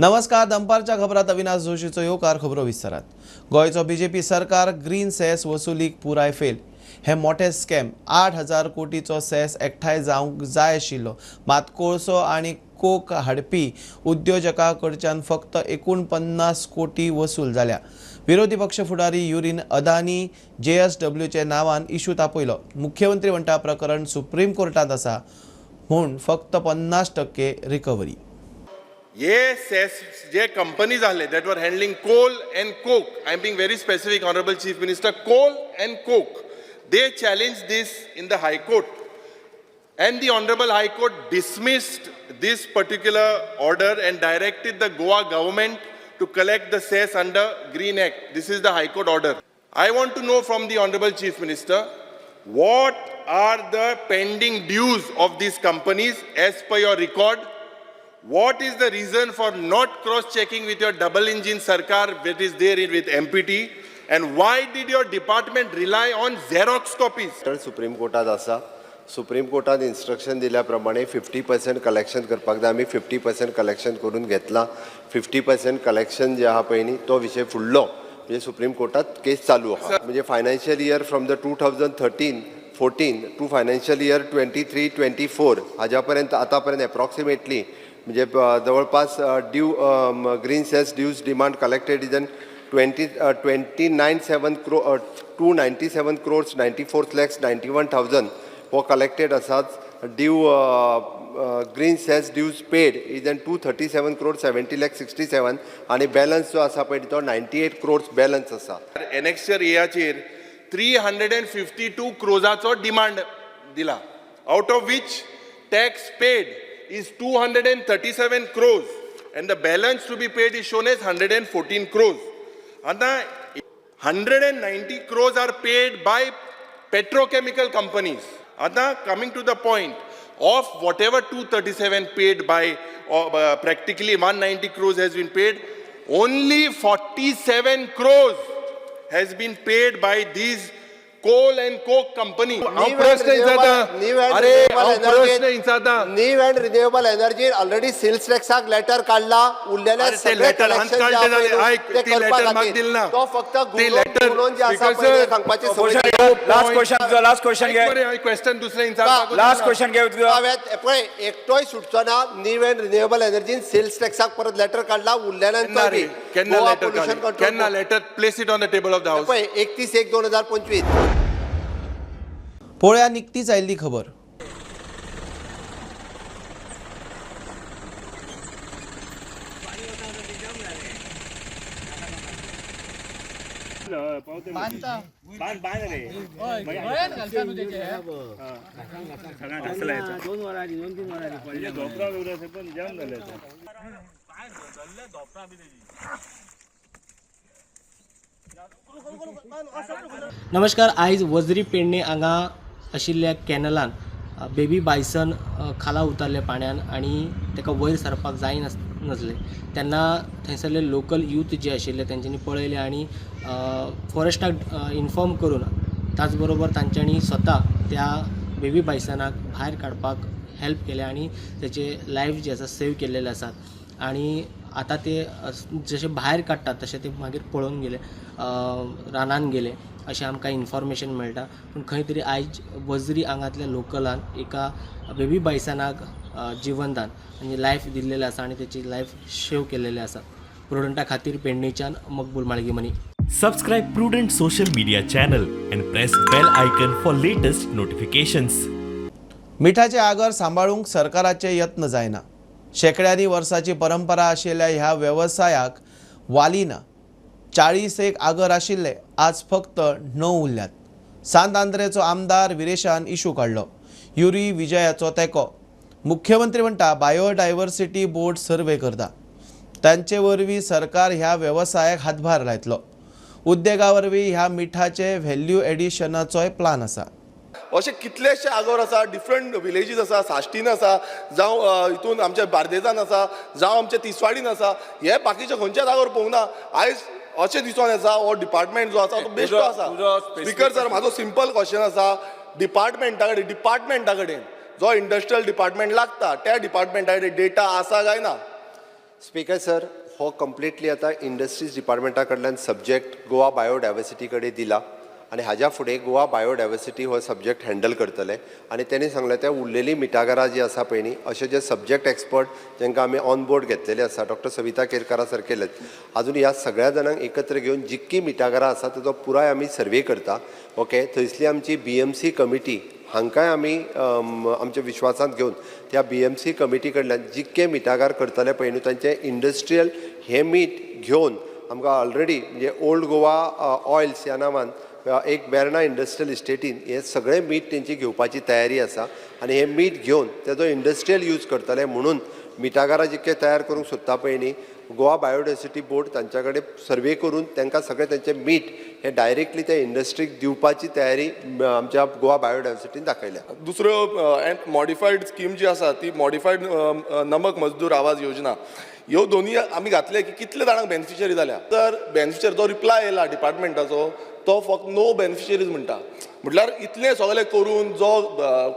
नमस्कार, दनपारच्या खबरात अविनाश जोशीचो येवकार. खबरो विस्तारात. गोंयचो बीजेपी सरकार ग्रीन सेस वसुलीक पुराय फेल. हे मोठे स्कॅम. 8,000 कोटीचो सेस एकठांय जावंक जाय आशिल्लो, मात कोळसो आनी कोक हाडपी उद्योजकां कडच्यान फक्त 49 कोटी वसूल जाल्या. विरोधी पक्ष फुडारी युरीन अदानी जेएसडब्ल्यूचे नांवान इशू तापयलो. मुख्यमंत्री म्हणटा प्रकरण सुप्रीम कोर्टांत आसा म्हूण फक्त 50% रिकव्हरी. हे सेस जे कंपनीज आहले that were handling coal and coke, I am being very specific, honourable chief minister, coal and coke, they challenge this in the high court and the honourable high court dismissed this particular order and directed the Goa government to collect the cess under Green Act. This is the High Court order. I want to know from the Honorable Chief Minister, what are the pending dues of these companies as per your record? What is the reason for not cross-checking with your double engine sarkar that is there with MPT? And why did your department rely on Xerox copies? तर supreme कोर्टात आसा. Supreme कोर्टान instruction दिल्या प्रमाणे 50% collection करपाक जाय. आमी 50% collection करून घेतलां. 50% कलेक्शन जे आहा पळय न्ही, तो विशय फुडलो म्हणजे सुप्रीम कोर्टात केस चालू आहा. म्हणजे financial year from the 2013-14 to financial year 23-24 हाज्या पर्यंत आतां पर्यंत एप्रॉक्सिमेटली म्हणजे जवळपास due green cess dues demand collected is an twenty twenty nine seven 297 crores 94 lakhs 91 thousand हो कलेक्टेड आसात. Due green cess dues paid is an 237 crore 70 lakh 67 आनी balance जो आसा पळय तो 98 क्रोर्स बॅलन्स आसा. एनेक्शर एयाचेर 352 क्रोजाचो डिमांड दिला, out of which tax paid is 237 crores and the balance to be paid is shown as 114 crores. आतां 190 crores are paid by petrochemical companies. आतां coming to the point of whatever 237 paid by, practically 190 crores has been paid, only 47 crores has been paid by these coal and coke company. हांव प्रश्न विचारता, अरे हांव प्रश्न विचारता. New and renewable energy already sales टॅक्साक letter काडला. उरलेले अरे ते सगळे letter collection जे हांच आहा काडले पळय न्हू, आयक, ते ती करपा letter म्हाका खातीर. दिली ना. तो फक्त ती घुंवडोवन letter- घुंवडोवन जे आसा Speaker पळय sir, सांगपाची संवय. लास्ट क्वेश्चन तुझं, लास्ट क्वेश्चन घे. क्वेश्चन दुसरें विचारपाकूच लास्ट ना. क्वेश्चन घे तुझं. हांवें पळय एकटोय सुटचो ना. न्यू अँड रिन्युएबल एनर्जीन सेल्स टॅक्साक परत लेटर काडला. केन्ना उरलेल्यांचो रे? बी केन्ना गोवा लेटर पोल्युशन काडली? कंट्रोल केन्ना letter? Place it on the table of the house. पळय 31/1/2025. पळोवया निकतीच आयिल्ली खबर. नमस्कार. आयज वजरी पेडणे हांगा आशिल्ल्या कॅनलान बेबी बायसन खाला उतरले पाण्यान आनी ताका वयर सरपाक जायनासलें तेन्ना थंयसरले लोकल यूथ जे आशिल्ले तेंच्यांनी पळयलें आनी फॉरेस्टाक इन्फॉर्म करून त्याच बरोबर तांच्यांनी स्वता त्या बेबी बायसनाक भायर काडपाक हेल्प केलें आनी तेचे लायफ जे आसा सेव केल्लेले आसात. आनी आतां ते जशे भायर काडटात तशे ते मागीर पळोवन गेले, रानान गेले अशें आमकां इन्फॉर्मेशन मेळटा. पूण खंय तरी आयज वजरी हांगांतल्या लोकलान एका बेबी बायसनाक जिवनदान आनी लायफ दिल्लेलें आसा आनी तेची लायफ सेव केल्लेलें आसा. प्रुडंटा खातीर पेडणेच्यान मकबूल माळगीमनी. Subscribe Prudent Social Media channel and press bell icon for latest notifications. मिठाचे Agar सांबाळूंक सरकाराचे यत्न जायना. शेंकड्यांनी वर्साची परंपरा आशिल्ल्या ह्या वेवसायाक वाली ना. 40 आगर आशिल्ले आज फक्त 9 उरल्यात. सांत आंद्रेचो आमदार विरेशान इशू काडलो. युरी विजयाचो तेंको. मुख्यमंत्री म्हणटा बायोडायवर्सिटी बोर्ड सर्वे करता, तांचे वरवीं सरकार ह्या वेवसायाक हातभार लायतलो. उद्देगा वरवीं ह्या मिठाचे व्हॅल्यू एडिशनाचोय प्लान आसा. अशे कितलेशे आगोर आसा, डिफरंट विलेजीस आसा, साश्टीन आसा, जावं हितून आमच्या बार्देजान आसा, जावं आमच्या तिसवाडीन आसा. हे बाकीचे खंयच्याच आगोर पळोवंक ना. आयज अशें दिसून येता हो डिपार्टमेंट जो आसा तो बेश्टो आसा. स्पीकर सर, म्हाजो सिंपल क्वेश्चन आसा डिपार्टमेंटा कडेन जो इंडस्ट्रियल डिपार्टमेंट लागता त्या डिपार्टमेंटा कडेन डेटा आसा काय ना? स्पीकर सर, हो कंप्लिटली आतां इंडस्ट्रीज डिपार्टमेंटा कडल्यान सब्जेक्ट गोवा बायोडायवर्सिटी कडेन दिला आनी हाज्या फुडें गोवा बायोडायवर्सिटी हो सब्जेक्ट हँडल करतले आनी तेणी सांगलें त्या उरलेलीं मिठागरां जीं आसा पळय न्ही, अशे जे सब्जेक्ट एक्सपर्ट जांकां आमी ऑन बोर्ड घेतलेले आसा, डॉक्टर सविता केरकारा सारकेलेच, आजून ह्या सगळ्या जाणांक एकत्र घेवन जितकीं मिठागरां आसा तेजो पुराय आमी सर्वे करता. ओके, थंयसली आमची बीएमसी कमिटी हांकांय आमी आमच्या विश्वासांत घेवन त्या बीएमसी कमिटी कडल्यान जितके मिठागर करतले पळय न्हू तांचे इंडस्ट्रियल हें मीठ घेवन आमकां ऑलरेडी म्हणजे ओल्ड गोवा ऑयल्स ह्या नांवान एक वेर्णा इंडस्ट्रियल इस्टेटीन हें सगळें मीठ तेंची घेवपाची तयारी आसा आनी हें मीठ घेवन तेजो इंडस्ट्रियल यूज करतले. म्हणून मिठागरां जितके तयार करूंक सोदता पळय न्ही, गोवा बायोडायवर्सिटी बोर्ड तांच्या कडेन सर्वे करून तांकां सगळें तेंचें मीठ हें डायरेक्टली त्या इंडस्ट्रीक दिवपाची तयारी आमच्या गोवा बायोडायवर्सिटीन दाखयल्या. दुसऱ्यो मॉडिफायड स्कीम जी आसा ती मॉडिफायड नमक मजदूर आवाज योजना, ह्यो दोनूय आमी घातले की कितले जाणांक बेनिफिशरी जाल्या. तर बेनिफिशरी जो रिप्लाय येयला डिपार्टमेंटाचो तो फक्त नो बेनिफिशरीज म्हणटा. म्हटल्यार इतलें सगळें करून जो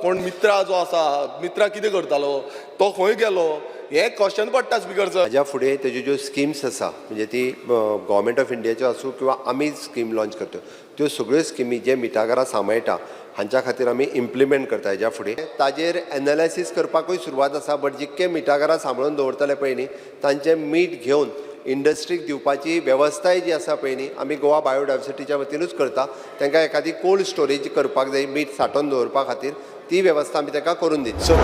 कोण मित्रा जो आसा, मित्रा कितें करतालो, तो खंय गेलो, हें क्वेश्चन पडटा स्पिकर सर. हाज्या फुडें तेज्यो ज्यो स्किम्स आसा, म्हणजे ती गव्हर्मेंट ऑफ इंडियाच्यो आसूं किंवा आमी स्कीम लॉंच करता, त्यो सगळ्यो स्किमी जे मिठागरां सांबाळटा हांच्या खातीर आमी इम्प्लिमेंट करता. हेज्या फुडें ताजेर एनालायसीस करपाकूय सुरवात आसा, बट जितके मिठागरां सांबाळून दवरतले पळय न्ही तांचें मीठ घेवन इंडस्ट्रीक दिवपाची वेवस्थाय जी आसा पळय न्ही आमी गोवा बायोडायवर्सिटीच्या वतीनूच करता. तांकां एखादी कोल्ड स्टोरेज करपाक जाय मीठ सांठोवन दवरपा खातीर, ती वेवस्था आमी तांकां करून दितले.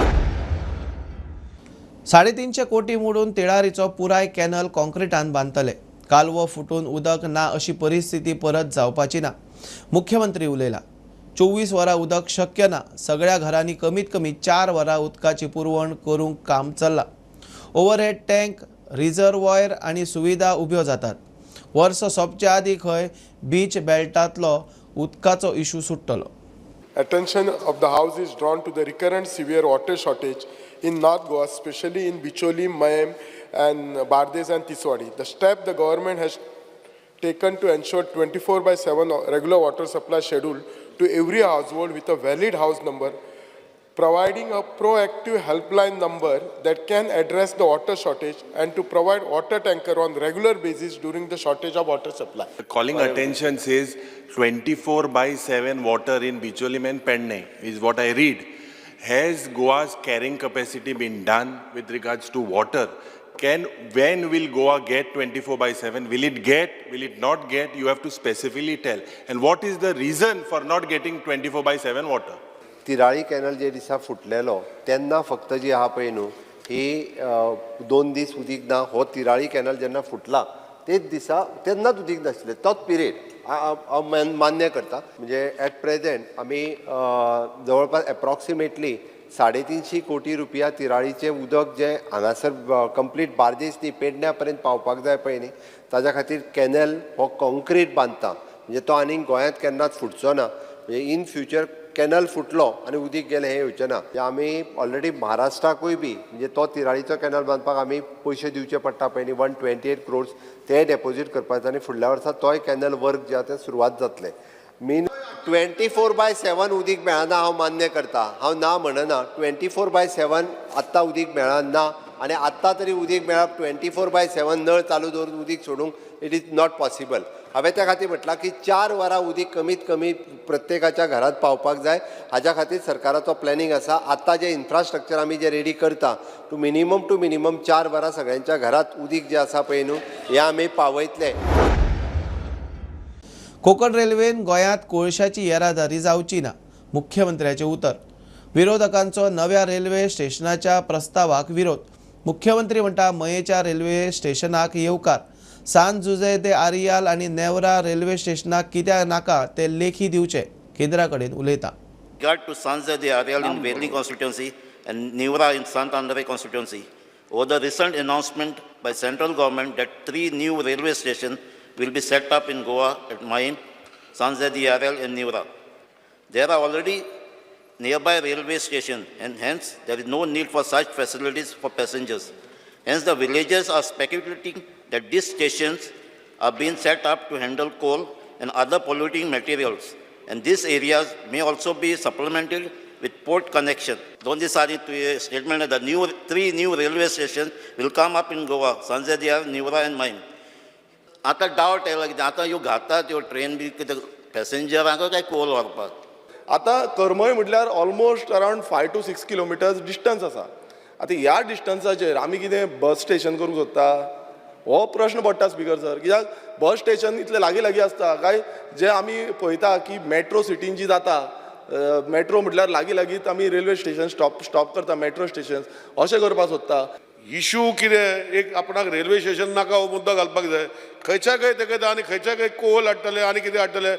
350 कोटी मोडून तिळारीचो पुराय कॅनल कॉन्क्रिटान बांदतले. कालवो फुटून उदक ना अशी परिस्थिती परत जावपाची ना, मुख्यमंत्री उलयला. 24 वरां उदक शक्य ना, सगळ्या घरांनी कमीत कमी 4 वरां उदकाची पुरवण करूंक काम चल्लां. ओवरहेड टँक, रिजर्वॉयर आनी सुविधा उब्यो जातात. वर्स सोंपचे आदीं खंय बीच बेल्टांतलो उदकाचो इशू सुट्टलो. Attention of the House is drawn to the recurrent severe water shortage in North Goa, especially in Bicholim, Mayem and Bardez and Tiswadi. The step the government has taken to ensure 24/7 regular water supply schedule to every household with a valid house number, providing a proactive helpline number that can address the water shortage and to provide water tanker on regular basis during the shortage of water supply. Calling attention says 24/7 water in Bicholim and Pedne is what I read. Has Goa's carrying capacity been done with regards to water? When will Goa get 24/7? Will it get, will it not get? You have to specifically tell. And what is the reason for not getting 24/7 water? Tirali canal जे दिसा फुटलेलो तेन्ना फक्त जी आहा पळय न्हू ही 2 दीस उदीक ना. हो तिराळी कॅनल जेन्ना फुटला तेच दिसा तेन्नाच उदीक नाशिल्लें, तोच पिरियड हांव मान्य करता. म्हणजे एट प्रेजेंट आमी जवळपास एप्रॉक्सिमेटली 350 कोटी रुपया तिराळीचें उदक जें हांगासर कंप्लीट बार्देस न्ही पेडण्या पर्यंत पावपाक जाय पळय न्ही, ताज्या खातीर कॅनल हो कॉन्क्रीट बांदता, म्हणजे तो आनीक गोंयांत केन्नाच फुटचो ना. म्हणजे इन फ्युचर कॅनल फुटलो आनी उदीक गेलें हें येवचें ना. म्हणजे आमी ऑलरेडी महाराष्ट्राकूय बी म्हणजे तो तिराळीचो कॅनल बांदपाक आमी पयशे दिवचे पडटा पळय न्ही, 128 क्रोर्स ते डेपोजीट करपाचे आनी फुडल्या वर्सा तोय कॅनल वर्क जे आसा तें सुरवात जातलें. मीन 24/7 उदीक मेळना हांव मान्य करता, हांव ना म्हणना. 24/7 आत्तां उदीक मेळना आनी आत्तां तरी उदीक मेळप 24/7 नळ चालू दवरून उदीक सोडूंक it is not possible. हांवें त्या खातीर म्हटलां की 4 वरां उदीक कमीत कमी प्रत्येकाच्या घरांत पावपाक जाय. हाज्या खातीर सरकाराचो प्लॅनिंग आसा. आत्तां जें इन्फ्रास्ट्रक्चर आमी जें रेडी करता टू मिनिमम 4 वरां सगळ्यांच्या घरांत उदीक जें आसा पळय न्हू हें आमी पावयतले. कोकण रेल्वेन गोंयांत कोळशाची येरादारी जावची ना, मुख्यमंत्र्याचें उतर. विरोधकांचो नव्या रेल्वे स्टेशनाच्या प्रस्तावाक विरोध. मुख्यमंत्री म्हणटा मयेच्या रेल्वे स्टेशनाक येवकार. सान जुझे दे आरियाल आनी नेवरा रेल्वे स्टेशनाक कित्याक नाका ते लेखी दिवचे, केंद्रा कडेन उलयता. Regard to San Jose de Areal in Veli constituency and Neora in Sant Andre constituency, over the recent announcement by central government that 3 new railway stations will be set up in Goa at Mahim, San Jose de Areal and Neora. There are already nearby railway stations and hence there is no need for such facilities for passengers. Hence the villagers are speculating that these stations are being set up to handle coal and other polluting materials, and these areas may also be supplemented with port connection. दोन दिसां आदीं तुवें statement, the new three new railway station will come up in Goa, Sanzediyar, Neora and Mayem. आतां डावट येयला कितें आतां ह्यो घातात ह्यो ट्रेन बी कितें पॅसेंजरांक काय कोल व्हरपाक? आतां करमय म्हटल्यार almost around 5 to 6 kilometers distance आसा. आतां ह्या डिस्टन्साचेर आमी कितें बस स्टेशन करूंक सोदता हो प्रश्न पडटा स्पीकर सर. कित्याक बस स्टेशन इतलें लागीं लागीं आसता काय जे आमी पळयता की मेट्रो सिटीन जी जाता, मेट्रो म्हटल्यार लागीं लागींच आमी रेल्वे स्टेशन स्टॉप करता, मेट्रो स्टेशन अशें करपाक सोदता. इशू कितें एक आपणाक रेल्वे स्टेशन नाका हो मुद्दो घालपाक जाय. खंयच्या खंय तेका आनी खंयच्या खंय कोल हाडटले आनी कितें हाडटले.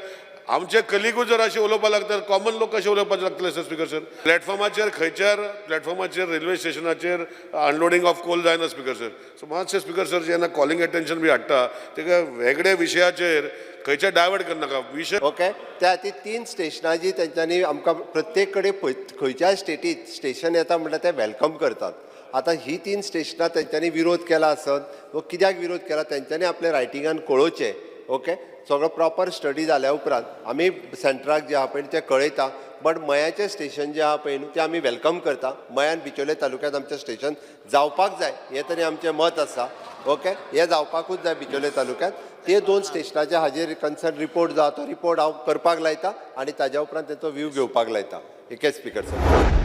आमचे कलिगूच जर अशें उलोवपाक लागता कॉमन लोक कशें उलोवपाक लागतले सर स्पीकर सर. प्लॅटफॉर्माचेर खंयच्यार प्लॅटफॉर्माचेर रेल्वे स्टेशनाचेर अनलोडींग ऑफ कोल जायना स्पीकर सर. सो मातशें स्पीकर सर जेन्ना कॉलिंग एटेन्शन बी हाडटा तेका वेगळ्या विशयाचेर खंयच्या डायवर्ट करनाका विशय. ओके, त्या खातीर 3 स्टेशनां जी तेंच्यांनी आमकां प्रत्येक कडेन खंयच्याय स्टेटीत स्टेशन येता म्हणल्यार ते welcome करतात. आतां ही 3 स्टेशनां तेंच्यांनी विरोध केला आसत व कित्याक विरोध केला तेंच्यांनी आपल्या रायटिंगान कळोवचें. ओके, सगळो प्रॉपर स्टडी जाल्या उपरांत आमी सेंट्राक जे आहा पळय तें कळयता. बट मयाचें स्टेशन जें आहा पळय न्हू तें आमी welcome करता. मयान बिचोले तालुक्यांत आमचें स्टेशन जावपाक जाय हें तरी आमचें मत आसा. ओके, हें जावपाकूच जाय बिचोले तालुक्यांत. ते 2 स्टेशनाचे हाजेर कन्सर्न रिपोर्ट जो आहा तो रिपोर्ट हांव करपाक लायता आनी ताज्या उपरांत तेचो व्यू घेवपाक लायता. एकच स्पीकर सर.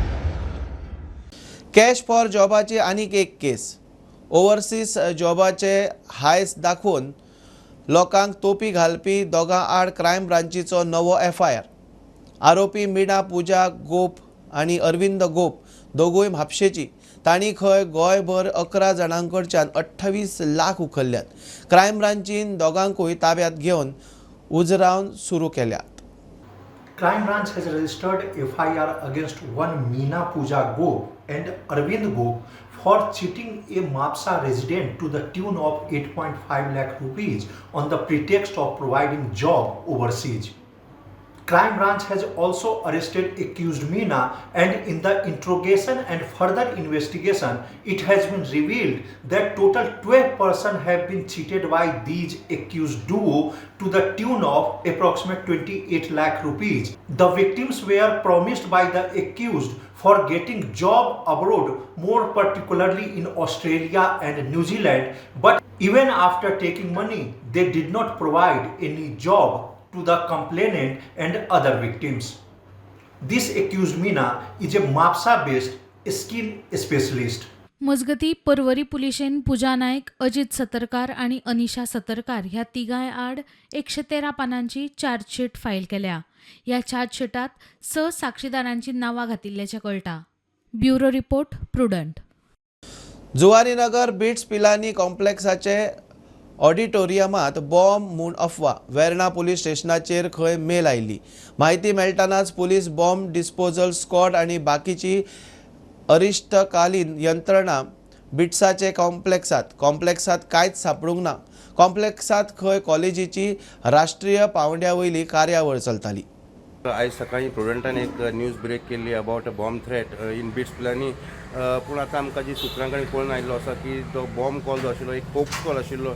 कॅश फॉर जॉबाची आनीक एक केस. ओवरसीज जॉबाचे हायस दाखोवन लोकांक तोपी घालपी दोगां आड क्रायम ब्रांचीचो नवो एफआयआर. आरोपी मीणा पूजा गोप आनी अरविंद गोप दोगूय म्हापशेची. तांणी खंय गोंयभर 11 जाणां कडच्यान 28 लाख उखल्ल्यात. क्रायम ब्रांचीन दोगांकूय ताब्यात घेवन उजरावन सुरू केल्यात. Crime Branch has registered FIR against one Meena Pooja Gop and Arvind Gop for cheating a Mapsa resident to the tune of 8.5 lakh rupees on the pretext of providing job overseas. Crime Branch has also arrested accused Meena, and in the interrogation and further investigation, it has been revealed that total 12 persons have been cheated by these accused duo to the tune of approximate 28 lakh rupees. The victims were promised by the accused for getting job abroad, more particularly in Australia and New Zealand, but even after taking money, they did not provide any job to the complainant and other victims. This accused Meena is a Mapsa-based skin specialist. मजगती पर्वरी पुलिशेन पूजा नायक, अजित सतरकार आनी अनिशा सतरकार ह्या तिगांय आड 113 पानांची chargesheet file केल्या. ह्या चार्जशीटात 6 साक्षीदारांची नांवां घातिल्ल्याचें कळटा. Bureau report, Prudent. Zuarinagar Bits Pilani कॉम्प्लेक्साचे ऑडिटोरियमात बॉम्ब म्हूण अफवा. वेर्णा पुलीस स्टेशनाचेर खंय मेल आयिल्ली. म्हायती मेळटनाच पुलीस बॉम्ब डिस्पोजल स्क्वॉड आनी बाकीची अरिश्टकालीन यंत्रणा बिट्साचे कॉम्प्लेक्सात कांयच सापडूंक ना. कॉम्प्लेक्सात खंय कॉलेजीची राष्ट्रीय पावंड्या वयली कार्यावळ चलताली. आयज सकाळीं प्रुडंटान एक न्यूज ब्रेक केल्ली about a bomb threat in BITS Pilani. पूण आतां आमकां जी सुत्रां कडेन कळून आयिल्लो आसा की जो बॉम्ब कॉल जो आशिल्लो एक होक्स कॉल आशिल्लो.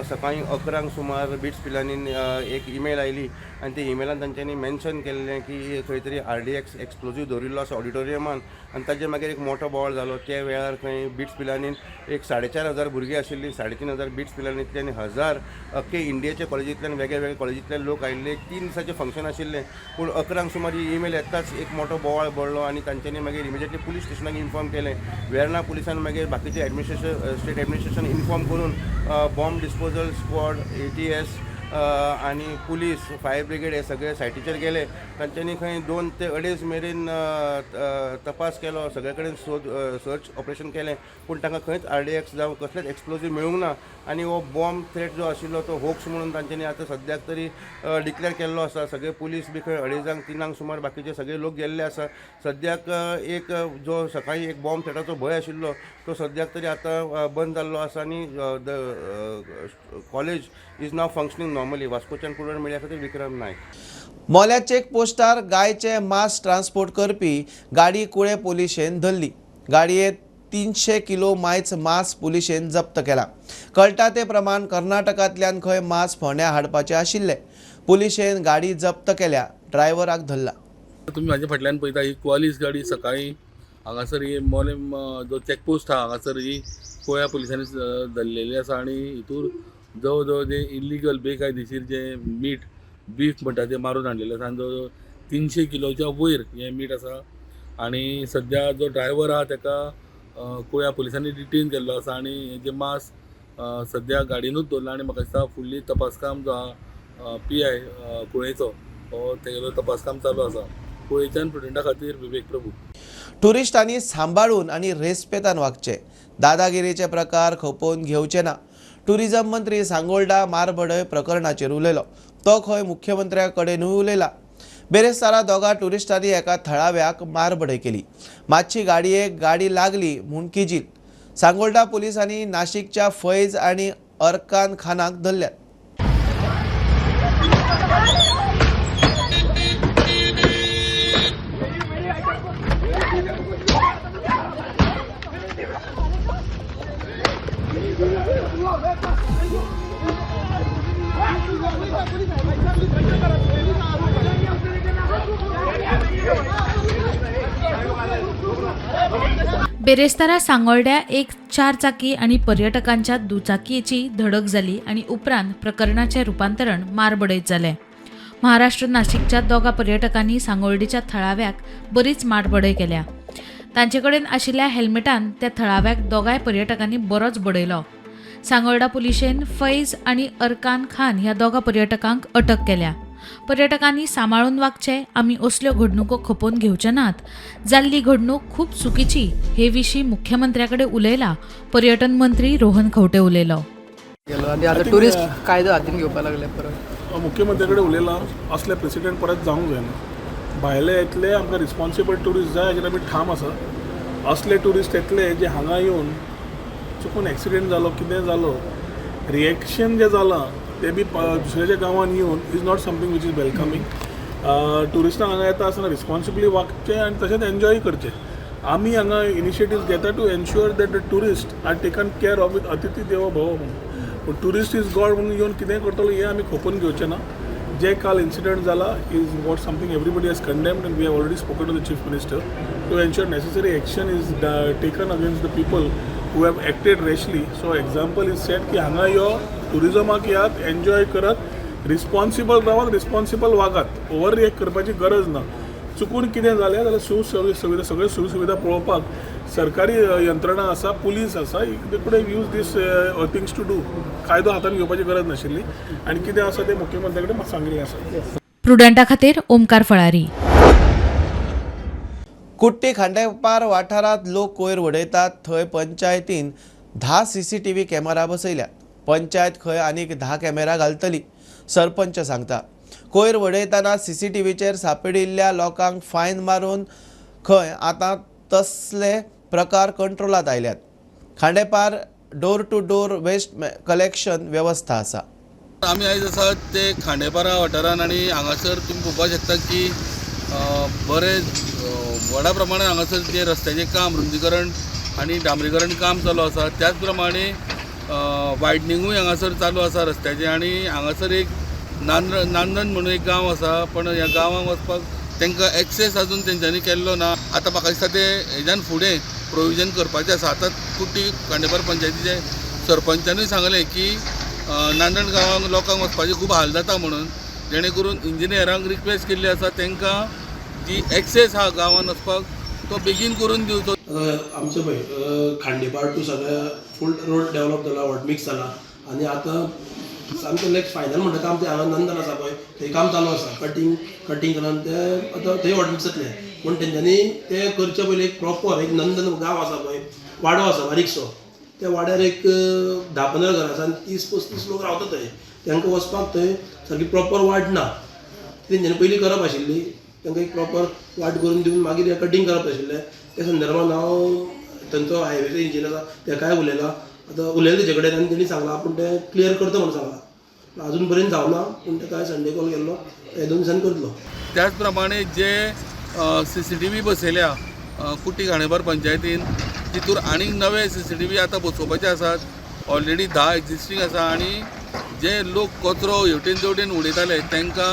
सकाळीं 11 सुमार बिट्स पिलानीन एक ईमेल आयली आनी ते ईमेलान तांच्यांनी मेन्शन केल्लें की खंय तरी RDX explosive दवरिल्लो आसा ऑडिटोरियमान आनी ताजे मागीर एक मोठो बोवाळ जालो. त्या वेळार खंय बिट्स पिलानीन एक 4500 भुरगीं आशिल्लीं, 3500 बिट्स पिलानींतले आनी 1000 अख्खे इंडियेच्या कॉलेजींतल्यान वेगळे वेगळे कॉलेजींतल्यान लोक आयिल्ले. 3 दिसाचें फंक्शन आशिल्लें. पूण 11 सुमार ही ईमेल येताच एक मोठो बोवाळ पडलो आनी तांच्यांनी मागीर इमिजिएटली पुलीस स्टेशनाक इन्फॉर्म केलें. वेर्णा पुलिसान मागीर बाकीचे एडमिनिस्ट्रेशन, स्टेट एडमिनिस्ट्रेशन इन्फॉर्म करून बॉम्ब डिस्पोजल स्क्वॉड, ATS आनी पुलीस, फायर ब्रिगेड हे सगळे सायटीचेर गेले. तांच्यांनी खंय 2 ते 2.5 मेरेन तपास केलो, सगळे कडेन सोद सर्च ऑपरेशन केलें, पूण तांकां खंयच RDX जावं कसलेच एक्सप्लोजीव मेळूंक ना आनी हो बॉम्ब थ्रेट जो आशिल्लो तो होक्स म्हणून तांच्यांनी आतां सद्याक तरी डिक्लेर केल्लो आसा. सगळे पुलीस बी खंय 2:30 3 सुमार बाकीचे सगळे लोक गेल्ले आसा. सद्याक एक जो सकाळीं एक बॉम्ब थ्रेटाचो भंय आशिल्लो तो सद्याक तरी आतां बंद जाल्लो आसा आनी the college is now functioning normally. वास्कोच्यान प्रुडंट मिडिया खातीर विक्रम नायक. मोल्या चेक पोस्टार गायचे मांस ट्रान्सपोर्ट करपी गाडी कुळे पुलिशेन धरली. गाडयेत 300 किलो मायच मांस पुलिशेन जप्त केला. कळटा ते प्रमाण कर्नाटकांतल्यान खंय मांस फोंड्या हाडपाचे आशिल्ले. पुलिशेन गाडी जप्त केल्या, ड्रायव्हराक धरला. तुमी म्हाज्या फाटल्यान पळयता ही क्वालीस गाडी सकाळी हांगासर ही मोलेम जो चॅकपोस्ट आहा हांगासर ही गोव्या पुलिसांनी धरलेली आसा आनी हितूर जवळ जवळ जे इल्लिगल बेकायदेशीर जे मीठ बीफ म्हणटा ते मारून हाडलेले आसा आनी जवळ जवळ 300 किलोच्या वयर हें मीठ आसा आनी सद्या जो ड्रायवर आहा तेका कुळ्या पुलिसांनी डिटेन केल्लो आसा आनी हें जें मांस सद्या गाडयेनूच दवरलां आनी म्हाका दिसता फुडली तपासकाम जो आहा पी I कुळेचो हो तेगेलो तपासकाम चालू आसा. कुळेच्यान प्रुडंटा खातीर विवेक प्रभू. टुरिस्टांनी सांबाळून आनी रेस्पेतान वागचे, दादागिरीचे प्रकार खपोवन घेवचे ना. टुरिझम मंत्री सांगोल्डा मारबडय प्रकरणाचेर उलयलो, तो खंय मुख्यमंत्र्या कडेनूय उलयला. बेरेस्तारा दोगा टुरिस्टांनी एका थळाव्याक मारबडय केली, मातशी गाडयेक गाडी लागली म्हूण किजील. सांगोल्डा पुलिसांनी नाशिकच्या फैज आनी अरकान खानाक धरल्यात. बेरेस्तारा सांगोल्ड्या एक चारचाकी आनी पर्यटकांच्या दुचाकीची धडक जाली आनी उपरांत प्रकरणाचें रुपांतरण मारबडयत जालें. महाराष्ट्र नाशिकच्या दोगा पर्यटकांनी सांगोल्डीच्या थळाव्याक बरीच मारबडय केल्या. तांचे कडेन आशिल्ल्या हेल्मेटान त्या थळाव्याक दोगांय पर्यटकांनी बरोच बडयलो. सांगोल्डा पुलिशेन फैज आनी अरकान खान ह्या दोगा पर्यटकांक अटक केल्या. पर्यटकांनी सांबाळून वागचे, आमी असल्यो घडणुको खपोवन घेवचे नात. जाल्ली घडणूक खूब चुकीची हे विशीं मुख्यमंत्र्या कडेन उलयला पर्यटन मंत्री रोहन खंवटे उलयलो. आनी आतां टुरिस्ट कायदो हातीन घेवपाक लागले परत. मुख्यमंत्र्या कडेन उलयला, असले प्रेसिडेंट परत जावंक जायना. भायले येतले, आमकां रिस्पॉन्सिबल टुरिस्ट जाय हाचेर आमी ठाम आसा. असले टुरिस्ट येतले जे हांगा येवन चुकून एक्सिडेंट जालो, कितें जालो, रिएक्शन जें जालां ते बी दुसऱ्याच्या गांवान येवन is not something which is welcoming. ट्युरिस्टांक हांगा येता आसतना रिस्पॉन्सिबली वागचें आनी तशेंच एन्जॉय करचें. आमी हांगा इनिशिएटिव्स घेता to ensure that the tourist are taken care of with अतिथी देवो भव म्हणून. पूण ट्युरिस्ट is God म्हणून येवन कितेंय करतलो हें आमी खोपून घेवचें ना. जे काल इन्सिडंट जाला is what something everybody has condemned and we have already spoken to the chief minister to ensure necessary action is taken against the people who have acted rashly. So example is set की हांगा यो टुरिजमाक येयात, enjoy करात, responsible रावात, responsible वागात, over react करपाची गरज ना. चुकून कितें जालें जाल्यार सुविधा सगळ्यो सुविधा पळोवपाक सरकारी यंत्रणा आसा, पुलीस आसा, they could have use these things to do. कायदो हातान घेवपाची गरज नाशिल्ली आनी कितें आसा तें मुख्यमंत्र्या कडेन सांगिल्लें आसा. प्रुडंटा खातीर ओमकार फळारी. कुट्टी खांडेपार वाठारांत लोक कोयर उडयतात थंय पंचायतीन 10 CCTV camera बसयल्यात. पंचायत खंय आनीक 10 कॅमेरा घालतली, सरपंच सांगता. कोयर उडयतना CCTVचेर सापडिल्ल्या लोकांक फायन मारून खंय आतां तसले प्रकार कंट्रोलांत आयल्यात. Khandepar door to door waste collection वेवस्था आसा. आमी आयज आसात ते खांडेपारा वाठारान आनी हांगासर तुमी पळोवपाक शकता की बरें व्हडा प्रमाणात हांगासर जे रस्त्याचें काम रुंदीकरण आनी डांबरीकरण काम चालू आसा, त्याच प्रमाणे वायडनिंगूय हांगासर चालू आसा रस्त्याचें. आनी हांगासर एक नांदन म्हणून एक गांव आसा, पण ह्या गांवांक वचपाक तांकां एक्सेस अजून तेंच्यांनी केल्लो ना. आतां म्हाका दिसता ते हेज्यान फुडें प्रोविजन करपाचें आसा. आतां कुट्टी खांडेपार पंचायतीचे सरपंचानूय सांगलें की नांदण गांवांक लोकांक वचपाचें खूब हाल जाता म्हणून, जेणे करून इंजिनियरांक रिक्वेस्ट केल्ली आसा तांकां जी एक्सेस आहा गांवांत वचपाक तो बेगीन करून दिवचो. आमचो पळय खांडेपार टू सगळ्या फूल रोड डेवलप जाला, हॉटमिक्स जाला आनी आतां सामकें लायक फायनल म्हणटा काम तें हांगा नंदन आसा पळय थंय काम चालू आसा. कटींग जावन तें आतां थंय हॉटमिक्स जातलें. पूण तेंच्यांनी तें करचे पयलीं एक प्रॉपर एक नंदन गांव आसा पळय, वाडो आसा बारीकसो, त्या वाड्यार एक 10-15 घरां आसा आनी 30-35 लोक रावता थंय. तांकां वचपाक थंय सारकी प्रॉपर वाट ना, तेंच्यांनी पयलीं करप आशिल्ली, तांकां एक प्रॉपर वाट करून दिवन मागीर कटींग करप आशिल्लें. त्या संदर्भान हांव थंयचो हायवेचो इंजिनियर आसा तेकाय उलयलां, आतां उलयलें तेजे कडेन आनी तेणी सांगलां आपूण तें क्लियर करता म्हणून सांगलां. अजून पर्यंत जावना, पूण तेका संडे कॉल केल्लो, हे 2 दिसांनी करतलो. त्याच प्रमाणे जे CCTV बसयल्या कुट्टी खांडेपार पंचायतीन, तितूर आनीक नवे CCTV आतां बसोवपाचे आसात. ऑलरेडी 10 एक्झिस्टींग आसा आनी जे लोक कचरो हेवटेन तेवटेन उडयताले तांकां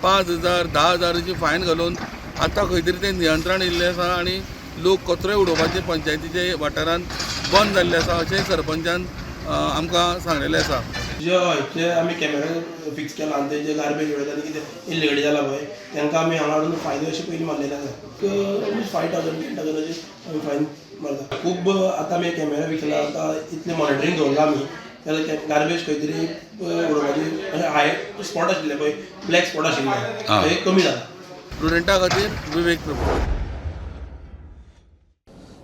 5,000 10,000 अशी फायन घालून आतां खंय तरी तें नियंत्रण येयल्लें आसा आनी लोक कचरोय उडोवपाचे पंचायतीचे वाठारांत बंद जाल्ले आसा अशें सरपंचान आमकां सांगलेलें आसा. जे हय जे आमी कॅमेरा फिक्स केला आनी ते जे गार्बेज उडयता आनी कितें इल्लिगल जाला पळय तांकां आमी हांगा हाडून फायन अशें पयलीं मारलेले आसा, ऑलमोस्ट 5,000 10,000 अशें आमी फायन मारता. खूब आतां आमी कॅमेरा फिक्स केला, आतां इतलें मॉनिटरींग दवरलां आमी, जाल्यार गार्बेज खंय तरी उडोवपाची अशें हाय स्पॉट आशिल्ले पळय, ब्लॅक स्पॉट आशिल्ले ते कमी जाला. प्रुडंटा खातीर विवेक प्रभू.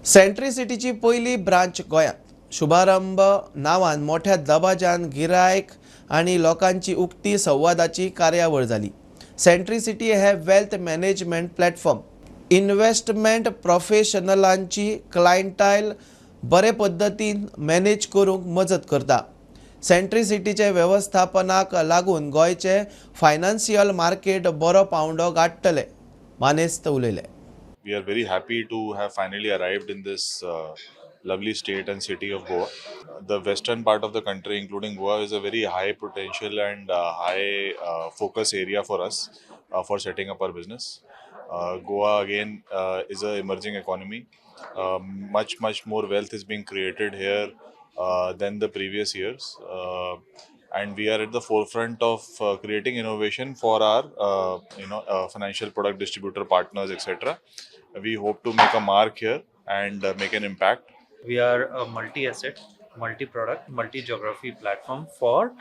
सेंट्रिसिटीची पयली ब्रांच गोंयांत शुभारंभ नांवान मोठ्या दबाज्यान गिरायक आनी लोकांची उक्ती संवादाची कार्यावळ जाली. सेंट्रिसिटी हे वेल्थ मॅनेजमेंट प्लॅटफॉर्म इन्व्हेस्टमेंट प्रोफेशनलांची क्लायंटायल बरे पद्दतीन मॅनेज करूंक मजत करता. सेंट्रिसिटीचे वेवस्थापनाक लागून गोंयचे फायनान्शियल मार्केट बरो पावंडो गांठतले, मानेस्त उलयले. We are very happy to have finally arrived in this lovely state and city of Goa. The western part of the country, including Goa, is a very high potential and high focus area for us for setting up our business. Goa again is an emerging economy. Much more wealth is being created here than the previous years. And we are at the forefront of creating innovation for our financial product distributor partners, etc. We hope to make a mark here and make an impact. We are a multi-asset, multi-product, multi-geography platform for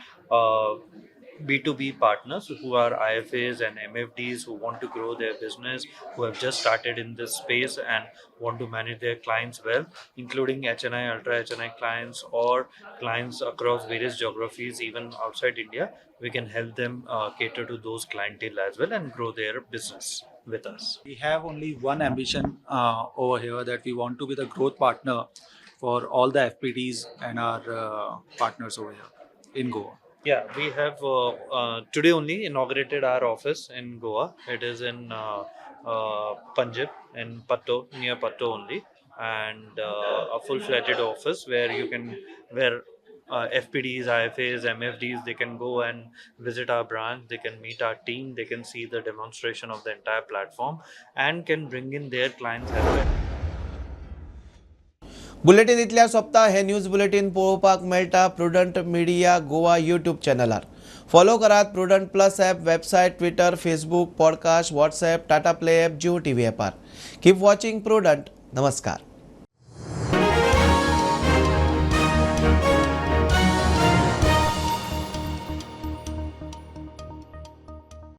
B2B partners who are IFAs and MFDs who want to grow their business, who have just started in this space and want to manage their clients well, including HNI, Ultra HNI clients or clients across various geographies, even outside India. We can help them cater to those clientele as well and grow their business with us. We have only one ambition over here, that we want to be the growth partner for all the FPDs and our partners over here in Goa. Yeah, we have today only inaugurated our office in Goa. It is in Panjim, in Patto, near Patto only, and a full-fledged office where you can, where FPDs, IFAs, MFDs, they can go and visit our branch, they can meet our team, they can see the demonstration of the entire platform and can bring in their clients as well. Bulletin इतल्या सोंपता. हे news bulletin पळोवपाक मेळटा Prudent media Goa YouTube चॅनलार. Follow करात Prudent plus app, website, Twitter, Facebook, podcast, WhatsApp, Tata Play app, Jio TV ॲपार. Keep watching prudent. नमस्कार.